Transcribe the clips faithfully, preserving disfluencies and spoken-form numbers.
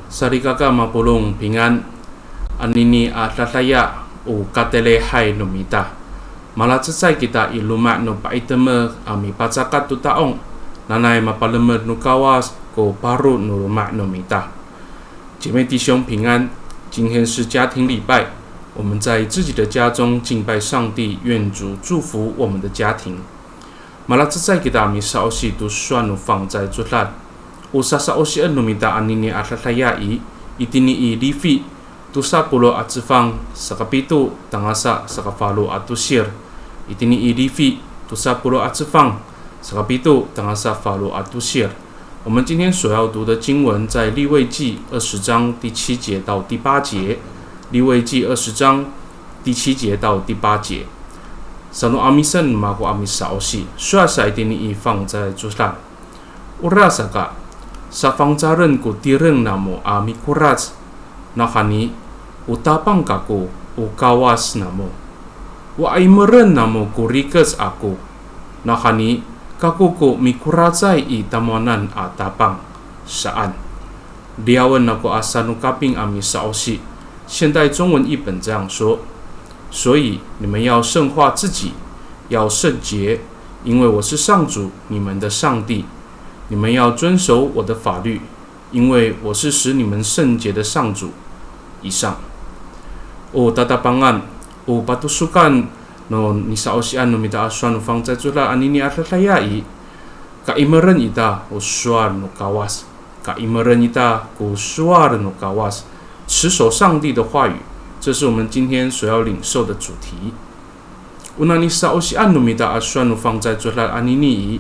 Salikaka mapolong, pingan. Anini a dadaya o katelehay no mita. Malacecay kita i loma' no pa'itemek a mipacakat to ta'ong, nanay mapalemed no Kawas ko paro no loma' no mita. 姐妹弟兄平安，今天是家庭礼拜，我们在自己的家中敬拜上帝，愿主祝福我们的家庭。Malacecay kita a misa'osi to sowal no fangcalay codad. O sasa'osien no mita anini a dadaya i, itini i Lifi, tosa polo' a cefang, sakapito tangasa sakafalo a tosir. Itini i Lifi, tosa polo' a cefang, sakapito tangasa falo a tosir. 我们今天所要读的经文在利未记二十章第七节到第八节，利未记二十章第七节到第八节。Sano 'amisen mako a misa'osi, sowal sa itini i fangcalay codad. Orasaka, safangcalen ko tireng namo a mikorac, nawhani o Tapang kako o Kawas namo. O 'aimeren namo ko rikec ako, nawhani kako ko mikoracay i tamowanan a Tapang, saan. Liyawen ako a sano Kaping a misa'osi, 现代中文译本这样说：所以你们要圣化自己，要圣洁，因为我是上主，你们的上帝。你们要遵守我的法律，因为我是使你们圣洁的上主。以上。O tatapangan, o patosokan no nisa'osian no mita a sowal no fangcalay codad anini a dadaya i, ka'imeren ita o sowal no Kawas. Ka'imeren ita ko sowal no Kawas, 持守上帝的话语，这是我们今天所要领受的主题。O nanisa'osian no mita a sowal no fangcalay codad anini i,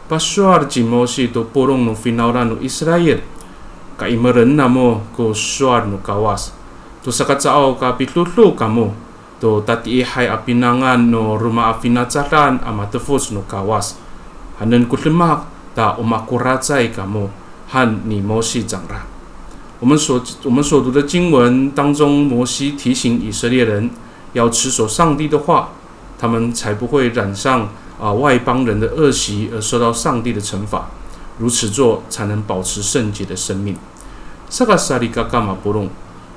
pasowal ci Mosi to polong no finawlan no Israil. Ka'imeren namo ko sowal no Kawas. To saka caay ka pidodo kamo to tatiihay a pinangan no roma a finacadan a matefoc no Kawas. Hanen ko demak ta o makoracay kamo, han ni Mosi cangra. 我们所，我们所读的经文当中，摩西提醒以色列人要持守上帝的话，他们才不会染上，啊，外邦人的恶习而受到上帝的惩罚，如此做才能保持圣洁的生命。Saka salikaka mapolong,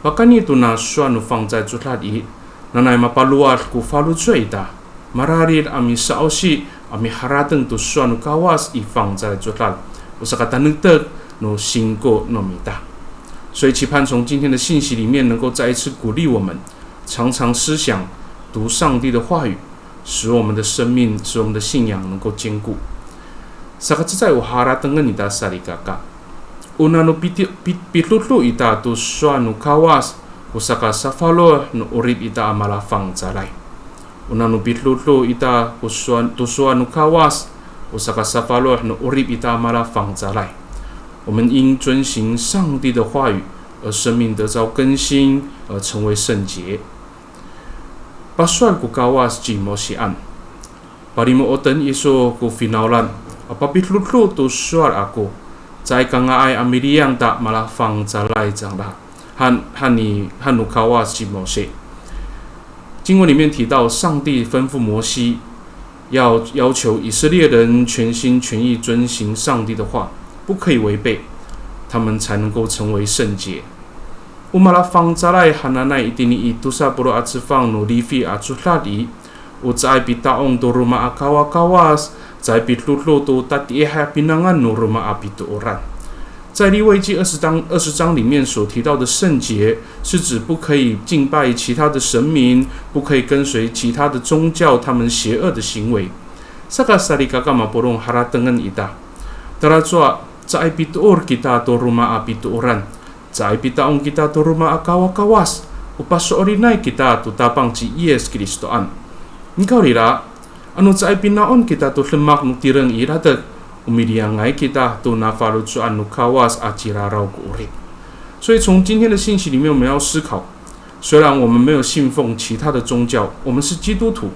pakayni tona sowal no fangcalay codad i, nanay mapalowad ko faloco' ita, mararid a misa'osi a miharateng to sowal no Kawas i fangcalay codad, o sakatanektek no singko no mita. 所以期盼从今天的信息里面，能够再一次鼓励我们，常常思想读上帝的话语，使我们的生命，使我们的信仰能够坚固。Saka cecay o haratengen ita salikaka. O nano piti-, pi-, pidodo ita to sowal no Kawas, o saka safaloh no 'orip ita a malafangcalay. O nano pidodo ita ko sowal, to sowal no Kawas, o saka safaloh no 'orip ita a malafangcalay. 我们因遵行上帝的话语而生命得着更新，而成为圣洁。Pasowal ko Kawas ci Mosian. Palimo'oten iso ko finawlan a papidodo to sowal ako, caay ka nga'ay a miliyang ta malafangcalay cangra, han, han ni, han no Kawas ci Mosi. 经文里面提到，上帝吩咐摩西要要求以色列人全心全意遵行上帝的话，不可以违背，他们才能够成为圣洁。O malafangcalay hananay itini i tosa polo' a cefang no Lifi a codad i, o caay pita'ong to roma a kawakawas, caay pidodo to tatiihay a pinangan no roma a pitooran. 在利未记二十章，二十章里面所提到的圣洁，是指不可以敬拜其他的神明，不可以跟随其他的宗教，他们邪恶的行为。Saka salikaka mapolong, haratengen ita. Talacowa, caay pitoor kita to roma a pitooran. Caay pita'ong kita to roma a kawakawas, o paso'elinay kita to Tapang ci Yis Kristoan. Nikawrira, ano caay pina'on kita to demak no tireng i latek, o miliyangay kita to nafaloco'an no Kawas a ciraraw ko 'orip. 所以从今天的信息里面，我们要思考，虽然我们没有信奉其他的宗教，我们是基督徒，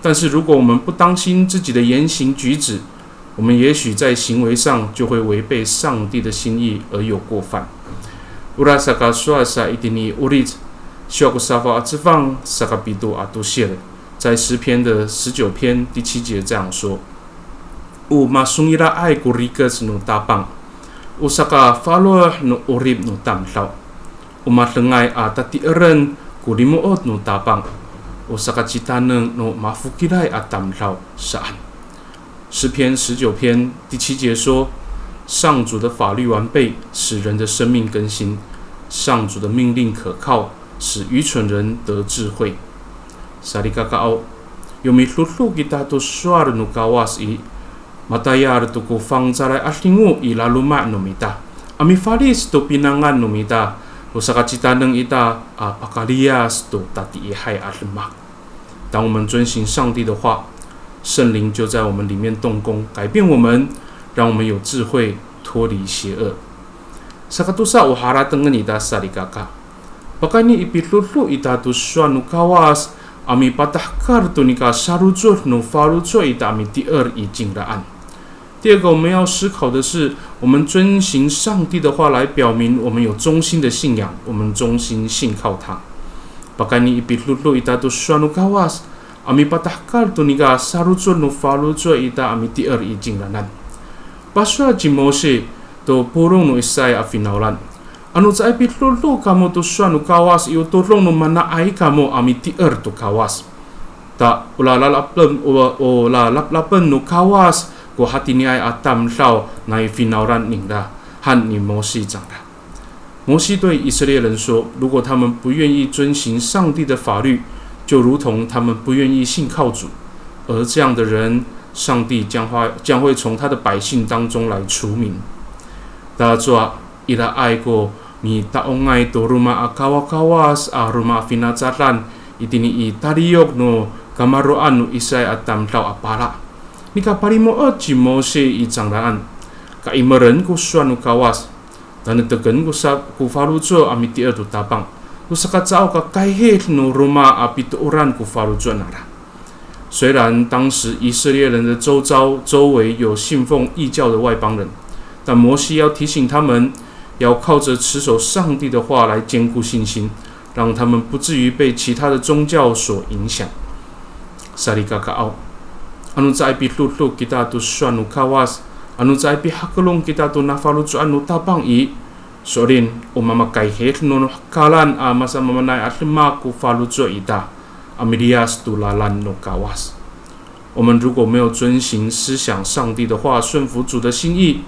但是如果我们不当心自己的言行举止， 我们也许在行为上就会违背上帝的心意而有过犯。Orasaka sowal sa itini Olic, siwa ko safaw a cefang, saka pito a tosir, 在诗篇的十九篇第七节这样说：O masongila'ay ko rikec no Tapang, O sakafaloh no 'orip no tamdaw. O madengay a tati'eren ko limo'ot no Tapang. O sakacitaneng no mafokilay a tamdaw saan. 诗篇十九篇第七节说，上主的法律完备，使人的生命更新；上主的命令可靠，使愚蠢人得智慧。Salikakaaw, yo midodo kita to sowal no Kawas i, matayal to ko fangcalay a 'adingo i laloma' no mita a mifalic to pinangan no mita, o sakacitaneng ita a pakaliyas to tatiihay a demak. 当我们遵行上帝的话，圣灵就在我们里面动工，改变我们，让我们有智慧，脱离邪恶。Sakatosa o haratengen ita salikaka. Pakayni i pidodo ita to sowal no Kawas a mipatahekal to nika sarocod no faloco' ita a mitier i cingraan. 第二个，我们要思考的是，我们遵行上帝的话来表明我们有忠心的信仰，我们忠心信靠他。Pakayni i pidodo ita to sowal no Kawas a mipatahekal to nika sarocod no faloco' ita a mitier i cingraan. Pasowal ci Mosi to polong no Israil a finawlan. Ano caay pidodo kamo to sowal no Kawas i, o todong no mana'ay kamo a mitier to Kawas. Ta o lalalapen, o, o lalaplapen no Kawas ko hatiniay a tamdaw nai finawlan ningra, han ni Mosi cangra. 摩西对以色列人说，如果他们不愿意遵行上帝的法律，就如同他们不愿意信靠主，而这样的人，上帝将会，将会从他的百姓当中来除名。Tacowa, iraay ko mita'ongay to roma a kawakawas a roma a finacadan itini i taliyok no kamaro'an no Israil a tamdaw a pala. Nika palimo'ot ci Mosi i cangraan, ka'imeren ko sowal no Kawas, taneteken ko sa, ko faloco' a mitier to Tapang, to saka caay ka kayhid no roma a pitooran ko faloco' nangra. 虽然当时以色列人的周遭周围有信奉异教的外邦人，但摩西要提醒他们，要靠着持守上帝的话来坚固信心，让他们不至于被其他的宗教所影响。Salikakaaw, ano caay pidodo kita to sowal no Kawas, ano caay pihakelong kita to nafaloco'an no Tapang i, so'elin o mamakayhid no, no hekalan a masamaamaanay a demak ko faloco' ita a miliyas to lalan no Kawas. 我们如果没有遵行思想上帝的话，顺服主的心意，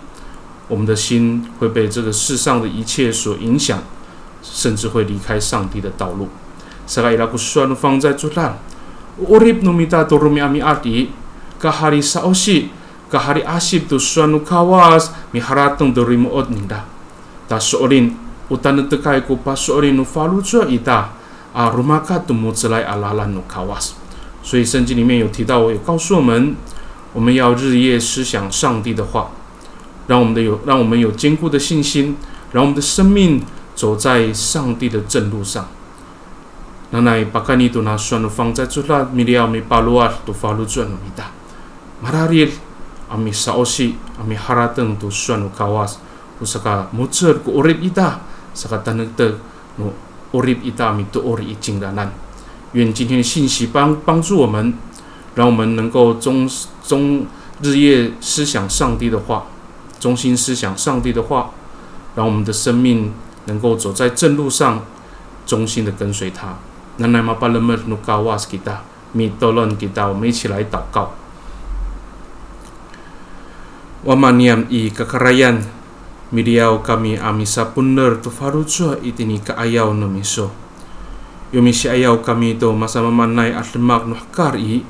我们的心会被这个世上的一切所影响，甚至会离开上帝的道路。Saka ira ko sowal no fangcalay codad, o 'orip no mita to romi'ami'ad i, kahari sa'osi, kahari asip to sowal no Kawas miharateng to limo'ot ningra. Ta so'elin, o tanektekay ko paso'elin no faloco' ita a romakat to mo^celay a lalan no Kawas. 所以圣经里面有提到，有告诉我们，我们要日夜思想上帝的话，让我们的有，让我们有坚固的信心，让我们的生命走在上帝的正路上。Nanay pakayni to na sowal no fangcalay codad, miliyaw mipalowad to faloco' no mita. Mararid a misa'osi a miharateng to sowal no Kawas, o saka mo^cel ko 'orip ita, saka tanektek no 'orip ita a mitoor i cingraan. 愿今天的信息帮，帮助我们，让我们能够终，终日夜思想上帝的话，忠心思想上帝的话，让我们的生命能够走在正路上，忠心的跟随他。Nanay mapalemed no Kawas kita, mitolon kita, 我们一起来祷告。Wama niyam i kakarayan, miliyaw kami a misaponer to faloco' itini ka'ayaw no miso. Yo misi'ayaw kami to masamaamaanay a demak no hekal i,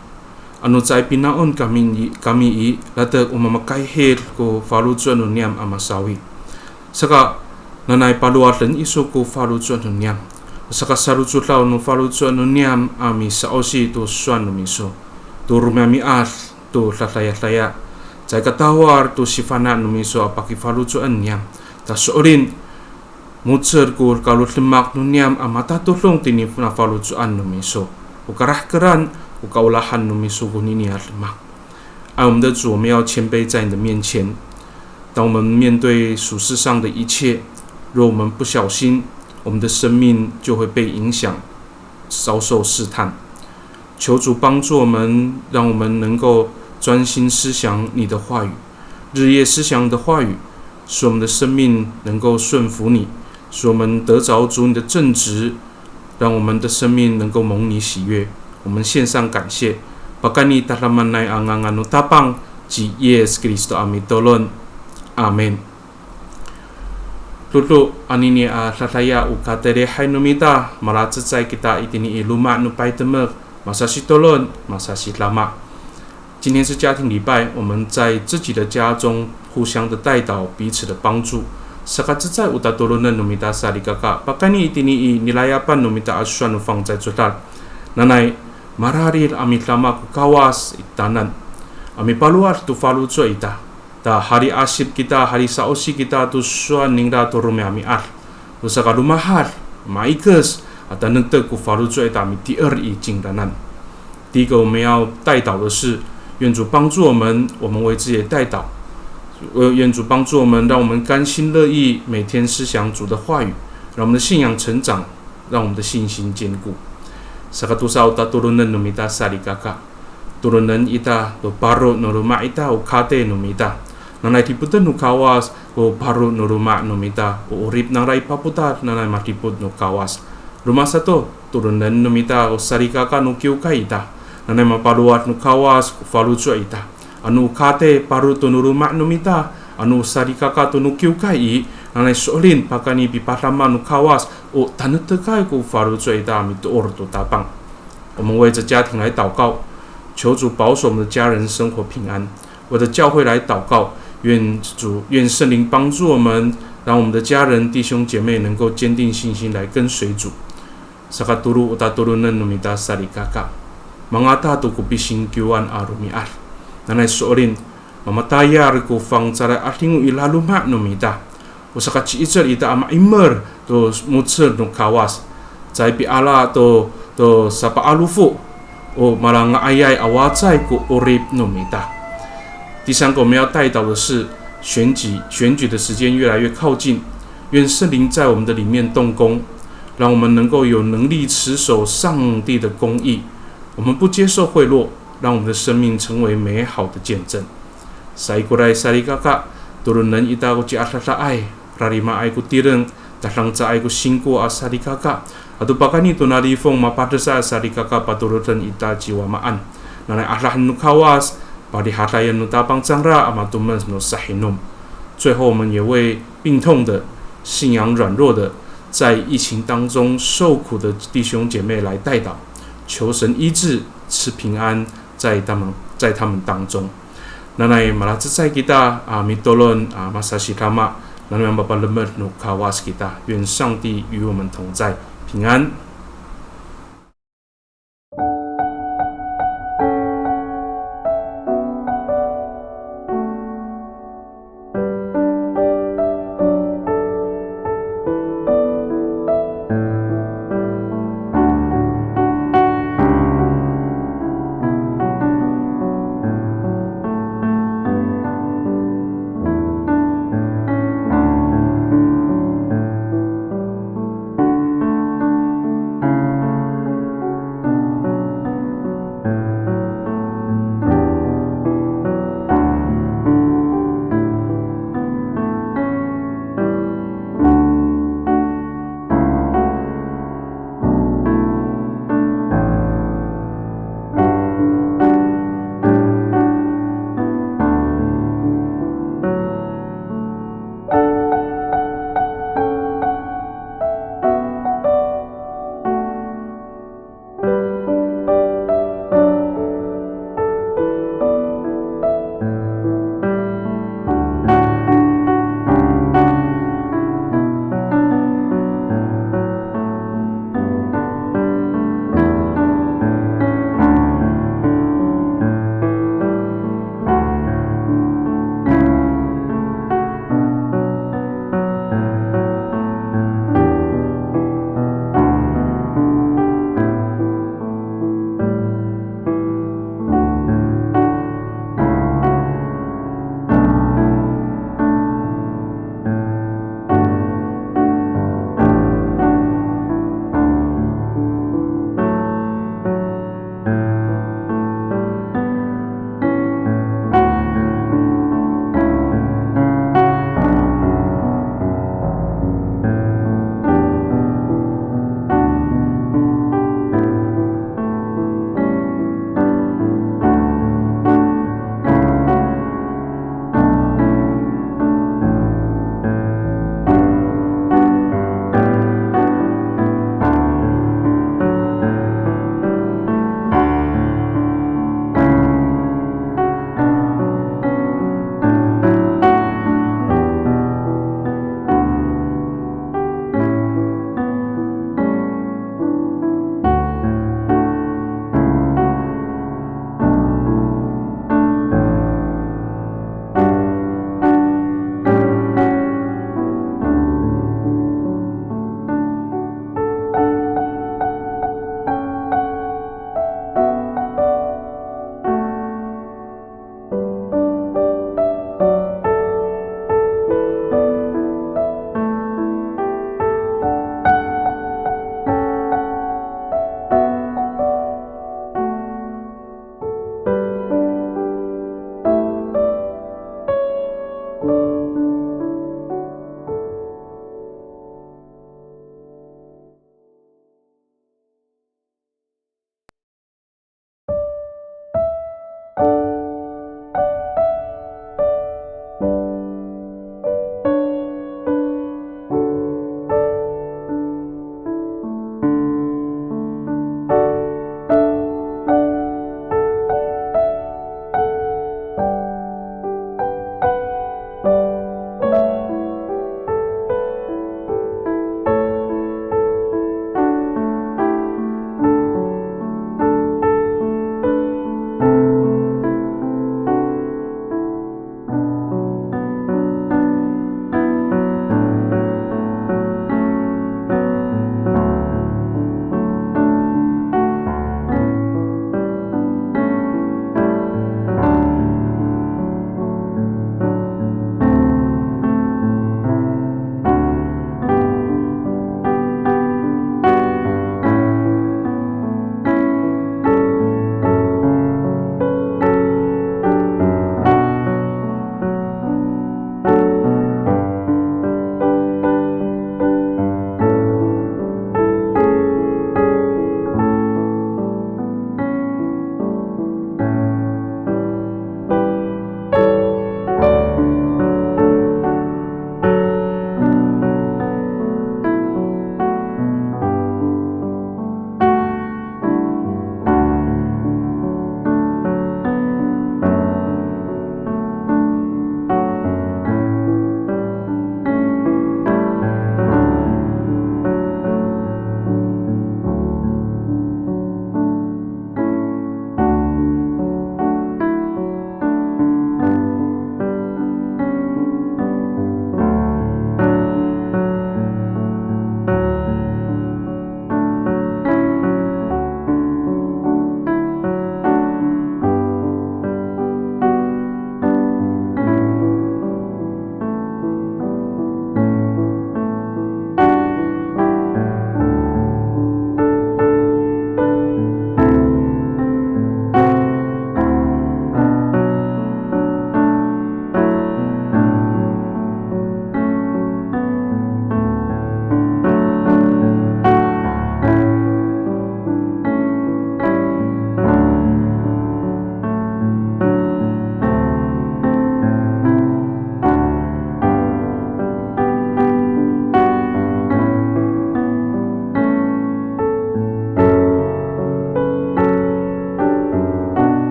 ano caay pina'on kami i, kami i, latek o mamakayhid ko faloco' no niyam a masawi. Saka, nanay palowaden iso ko faloco' no niyam. Saka salocodaw no faloco' no niyam a misa'osi to sowal no miso. To romi'ami'ad to dadayadaya. Caay katawal to sifana' no miso a pakifaloco'an niyam. Ta so'elin, mo^cel ko kalodemak no niyam a matatodong tini nafaloco'an no miso. O karahkeran, o kaolahan no miso konini a demak. 爱我们的主，我们要谦卑在你的面前。当我们面对属世上的一切，若我们不小心，我们的生命就会被影响，遭受试探。求主帮助我们，让我们能够专心思想你的话语，日夜思想你的话语，使我们的生命能够顺服你，使我们得着主你的正直，让我们的生命能够蒙你喜悦。我们献上感谢。Pakayni tadamaanay a ngangan no Tapang ci Yis Kristo a mitolon. Amin. Dodo anini a dadaya o kataylihay no mita, malacecay kita itini i loma' no paytemek, masasitolon, masasidama. 今天是家庭礼拜，我们在自己的家中互相的代祷，彼此的帮助。Sakacecay o tatolonen no mita salikaka, pakayni itini i nilayapan no mita a sowal no fangcalay codad. Nanay, mararid a midama ko Kawas i titaanan. A mipalowad to faloco' ita. Ta haliasip kita, halisa'osi kita to sowal ningra to romi'ami'ad. To sakalomahad, maikes, a tanektek ko faloco' ita a mitier i cingraanan. 第一个我们要代祷的是，愿主帮助我们，我们为自己代祷。呃，愿主帮助我们，让我们甘心乐意每天思想主的话语，让我们的信仰成长，让我们的信心坚固。Sakatosa o tatolonen no mita salikaka. Tolonen ita to paro no loma' ita o katay no mita. Nanay dipoten no Kawas ko paro no loma' no mita, o 'orip nangra i papotal, nanay madipot no Kawas. Roma sato, tolonen no mita o salikaka no kiwkay ita. Nanay mapalowad no Kawas ko faloco' ita. Ano o katay paro to no loma' no mita, ano o salikaka to no kiwkay i, nanay so'elin pakayni pipadama no Kawas, o tanektekay ko faloco' ita a mitoor to Tapang. 我们为着家庭来祷告，求主保守我们的家人生活平安。为着教会来祷告，愿主，愿圣灵帮助我们，让我们的家人、弟兄姐妹能够坚定信心来跟随主。Sakatolo o tatolonen no mita salikaka. Mangata to ko pisingkiwan a romi'ad. Nanay so'elin, mamatayal ko fangcalay 'adingo i laloma' no mita. O sakaci'icel ita a ma'imer to mo^cel no Kawas. Caay piala to, to sapa'alofo. O malanga'ayay a wacay ko 'orip no mita. 第三个我们要代祷的是选举，选举的时间越来越靠近，愿圣灵在我们的里面动工，让我们能够有能力持守上帝的公义。我们不接受贿赂，让我们的生命成为美好的见证。Saikoray salikaka, tolonen ita ko ciadadaay, rarimaay ko tireng, tadangcaay ko singko a salikaka. Ato pakayni to nalifong mapadesay a salikaka patoroden ita ci Wamaan. Nanay adahen no Kawas, parihadayen no Tapang cangra a matomes no sahinom. 最后，我们也为病痛的、信仰软弱的、在疫情当中受苦的弟兄姐妹来代祷，求神医治、赐平安在他们，在他们当中。Nanay malacecay kita a mitolon a masasidama, nanay mapalemed no Kawas kita. 愿上帝与我们同在，平安。